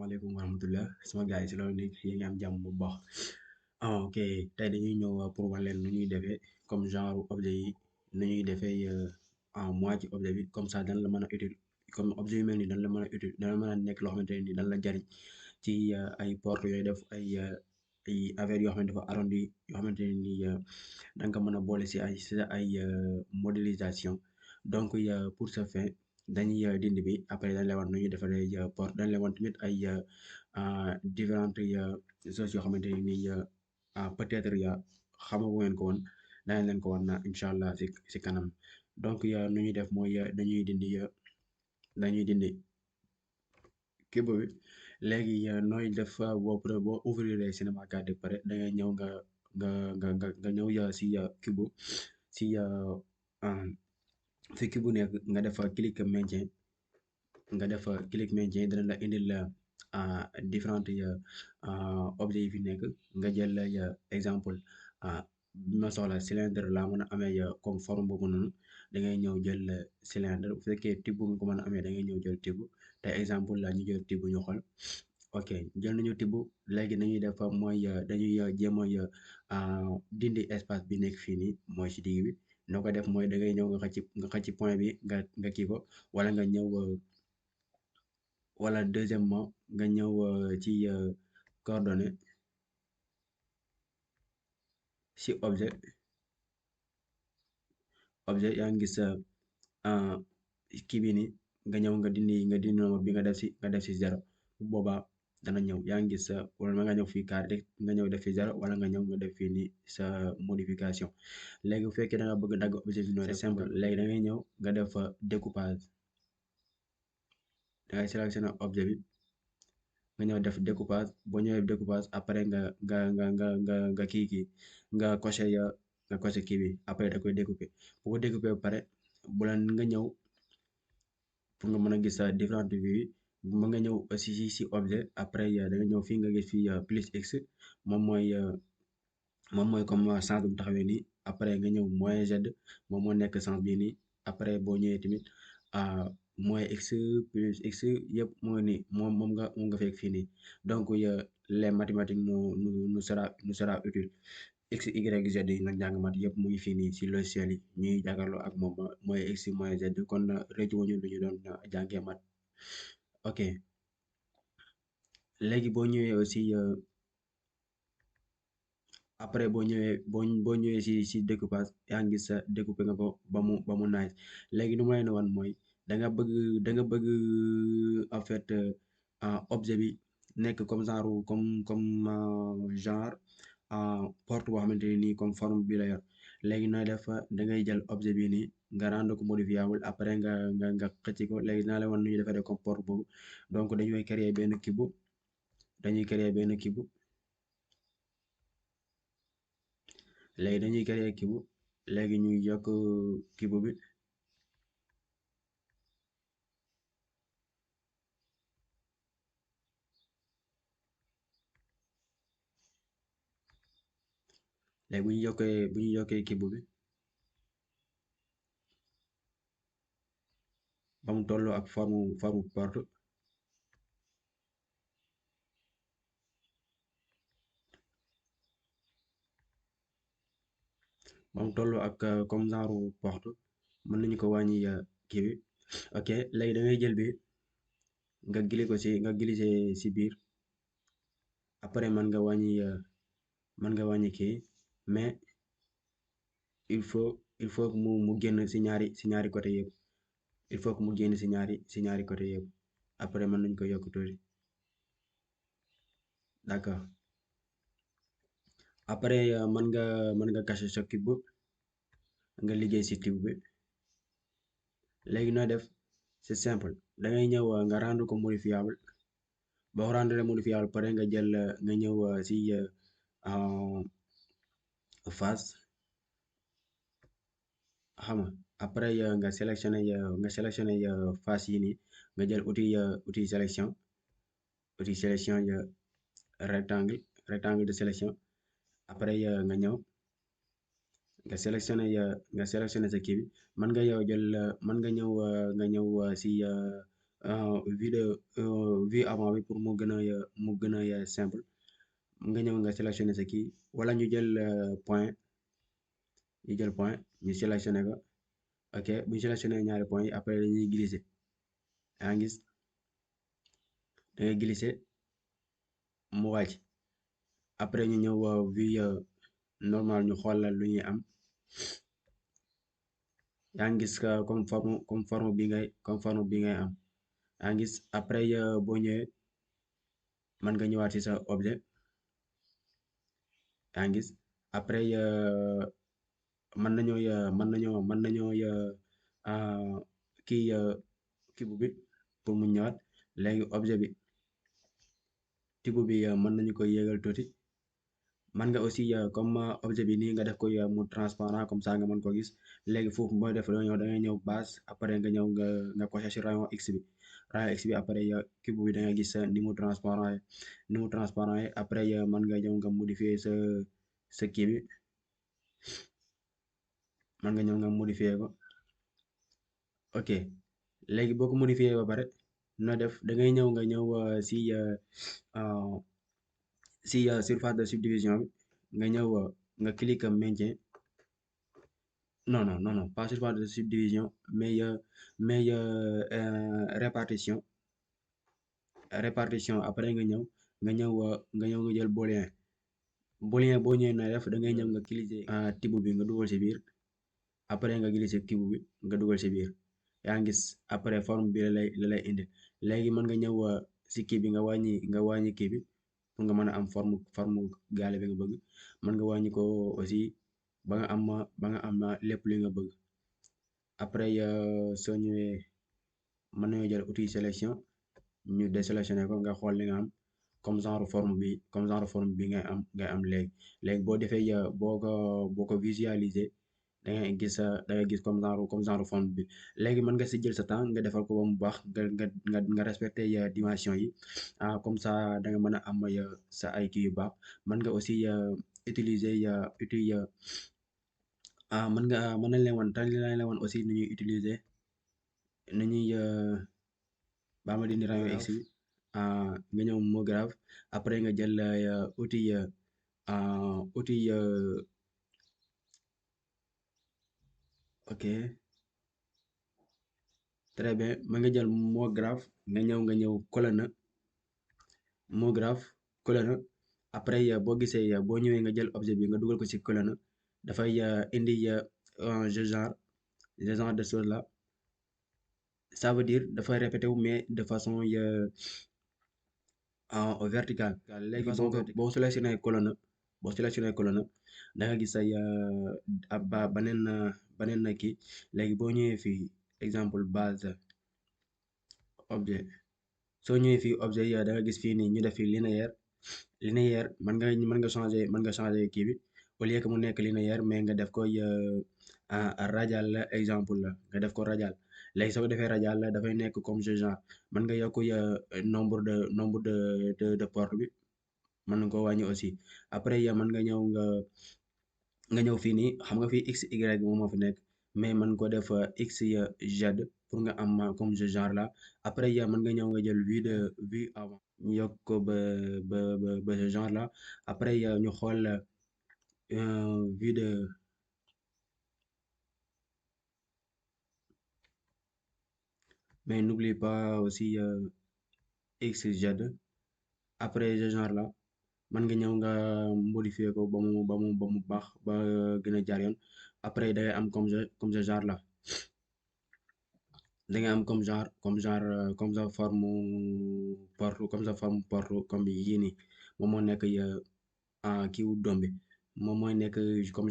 Assalamualaikum warahmatullah sama gars yi si loolu nekk yéen ngi am jàmm bu baax ok tey dañuy ñëw pour wan leen nu ñuy defee comme genre objet yi nu ñuy defee en moi ci objet bi comme ça dañ la mën a utile comme objet yu mel ni dañ la mën a utile dañ la mën a nekk loo xamante ne ni dañ la jariñ ci ay porte yooyu def ay affaires yoo xamante dafa arrondi yoo xamante ne ni da nga ko mën a boole si ay modélisation donc pour ce faire dañuy dindi bi après dañ lay wan nu ñuy defaree porte dañ lay wan tamit ay différentes choses yoo xamante ne nii peut-être xamagu ngeen ko woon danañ leen ko wan incha allah si kanam donc nu ñuy def mooy dañuy dindi keyboard bi léegi nooy def boo ouvrir Cinema 4D pare da ngay ñëw nga ñëw si keyboard si fi keyboard nekk nga def clic maintien nga def clic maintien dana la indil différentes objets yi fi nekk nga jël exemple bi ma soxla cylindre laa mën a amee comme forme boobu noonu da ngay ñëw jël cylindre bu fekkee tibb nga ko mën a amee da ngay ñëw jël tibb te exemple la ñu jël tibb ñu xool ok jël nañu tibb léegi nañuy def mooy dañuy jéem a dindi espace bi nekk fii nii mooy si digg bi noo ko def mooy da ngay ñëw nga xëcc point bi nga kii ko wala nga ñëw wala deuxièmement nga ñëw ci coordonnée si objet yaa ngi gis kii bi nii nga ñëw nga dindi nombre bi nga def si zéro bu boobaa dana ñëw yaa ngi gis wala nga ñëw fii carré nga ñëw def fi zéro wala nga ñëw nga def fii nii sa modification léegi bu fekkee da nga bëgg dagg objet bi noonu c'est simple léegi da ngay ñëw nga def découpage da ngay sélectionner objet bi nga ñëw def découpage boo ñëwee découpage après nga kii nga coché kii bi après da koy découper bu ko découper ba pare bu la nga ñëw pour nga mën a gis différentes vues mën nga ñëw si objet après da nga ñëw fii nga gis fii plus x moom mooy comme sens bu mu taxawee nii après nga ñëw moins z moom moo nekk sens bii nii après boo ñëwee tamit moins x plus x yëpp mooy nii moom nga fekk fii nii donc les mathématiques nous sera utile x y z yi nag jàng mat yëpp mu ngi fii nii si logiciel yi ñuy jàkkaarloo ak moom mooy x moins z kon rëcc wuñu lu ñu doon jàngee mat ok léegi boo ñëwee aussi après boo ñëwee si découpage yaa ngi gis découpé nga ko ba mu naaj léegi nu ma leen wan mooy da nga bëgg en fait objet bi nekk comme genre porte boo xamante ne nii comme forme bi la yor léegi nooy def da ngay jël objet bi nii nga rendre ko modifiable après nga xëcc ko léegi dinaa la wan nu ñuy defaree comme porte boobu donc dañuy créer benn cube léegi dañuy créer cube léegi ñuy yokk cube bi léegi bu ñu yokkee cube bi ba mu tolloo ak forme porte ba mu tolloo ak comme genre porte mën nañu ko wàññi kii bi ok léegi da ngay jël bi nga glisser si biir après mën nga wàññi kii mais il faut que mu génn si ñaari côté yëpp il faut que mu génn si ñaari côté yëpp après mën nañ ko yokk tuuti d'accord après mën nga cacher sa cube nga liggéey si cube bi léegi nooy def c'est simple da ngay ñëw nga rendre ko modifiable boo ko rendre modifiable pare nga ñëw si face xam nga après nga sélectionné face yi nii nga jël outil sélection rectangle de sélection après nga ñëw nga sélectionné sa kii bi mën nga yow jël mën nga ñëw si vue avant bi pour mu gën a simple nga ñëw nga sélectionné sa kii wala ñu jël point ñu jël point ñu sélectionné ko ok bu ñu sélectionné ñaari point yi après dañuy glisser yaa ngi gis da ngay glisser mu wàcc après ñu ñëw vue normal ñu xool la lu ñuy am yaa ngi gis comme forme bi ngay am yaa ngi gis après boo ñëwee mën nga ñëwaat ci sa objet yaa ngi gis après mën nañoo kii tibb bi pour mu ñëwaat léegi objet bi tibb bi mën nañu ko yéegal tuuti man nga aussi comme objet bi nii nga def ko mu transparent comme ça nga mën ko gis léegi foofu booy def da ngay ñëw base après nga ñëw nga coché ci rayon x bi après cube bi da nga gis ni mu transparent après mën nga ñëw nga modifier sa kii bi mën nga ñëw nga modifier ko ok léegi boo ko modifier ba pare no def da ngay ñëw nga ñëw si surface de subdivision bi nga ñëw nga cliquer maintien non pas surface de subdivision mais répartition après nga ñëw nga jël booléen boo ñëwee nooy def da ngay ñëw nga cliquer tibb bi nga dugal ci biir après nga glisser tibb bi nga dugal ci biir yaa ngi gis après forme bi la lay indi léegi mën nga ñëw si kii bi nga wàññi kii bi pour nga mën a am forme gaale bi nga bëgg mën nga wàññi ko aussi ba nga am lépp li nga bëgg après soo ñëwee mën nañoo jël outil sélection ñu désélectionné ko nga xool li nga am comme genre forme bi ngay am léegi boo defee boo ko visualiser da ngay gis comme genre forme bi léegi mën nga si jël sa temps nga defal ko ba mu baax nga respecté dimension yi comme ça da nga mën a am sa ay kii yu baax mën nga aussi utiliser mën nañ leen wan aussi nu ñuy utiliser nu ñuy baa ma dindi rayon x bi nga ñëw mot grave après nga jël outil ok très bien mën nga jël mot grave nga ñëw colonne mot grave colonne après boo gisee boo ñëwee nga jël objet bi nga dugal ko ci colonne dafay indi ce genre de choses là ça veut dire dafay répété wu mais de façon verticale léegi boo sélectionné colonne da nga gis ay baneen kii léegi boo ñëwee fii exemple base objet soo ñëwee fii objet yi da nga gis fii nii ñu def fii linéaire mën nga changer kii bi au lieu que mu nekk linéaire mais nga def ko radial la exemple la nga def ko radial léegi soo ko defee radial la dafay nekk comme ce genre mën nga yokk nombre de porte bi mën nga ko wàññi aussi après mën nga ñëw fii nii xam nga fii x y moom moo fi nekk mais mën ko def x z pour nga am comme ce genre là après mën nga ñëw nga jël vue avant ñu yokk ko ba ce genre là après ñu xool vue de mais n'oublie pas aussi x z après ce genre là mën nga ñëw nga modifier ko ba mu baax ba gën a jaar yoon après da ngay am comme ce genre là da ngay am comme ça forme porte comme yii nii moom moo nekk kii wu doom bi moom mooy nekk comme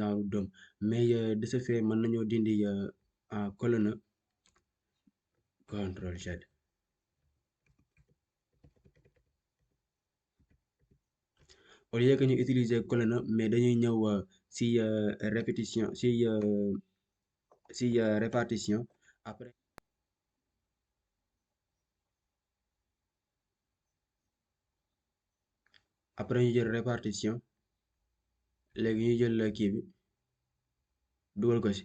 genre doom mais de ce fait mën nañoo dindi colonne contrôle Z au lieu que ñu utiliser colonne mais dañuy ñëw si répétition si répartition après ñu jël répartition léegi ñu jël kii bi dugal ko si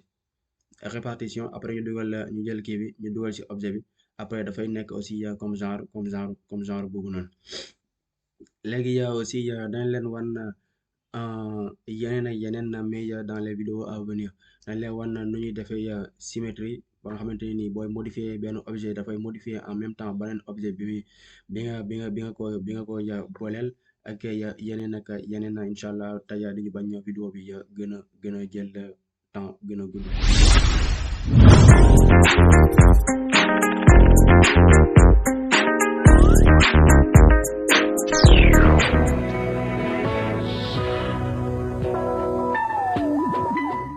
répartition après ñu jël kii bi ñu dugal ci objet bi après dafay nekk aussi comme genre boobu noonu léegi aussi dañ leen wan yeneen ak yeneen mais dans les vidéos à venir dañ leen wan nu ñuy defee symétrie ba nga xamante ni booy modifier benn objet dafay modifier en même temps beneen objet bi nga ko booleel ak yeneen incha allah tey dañu bañ vidéo bi gën a jël temps gën a gudd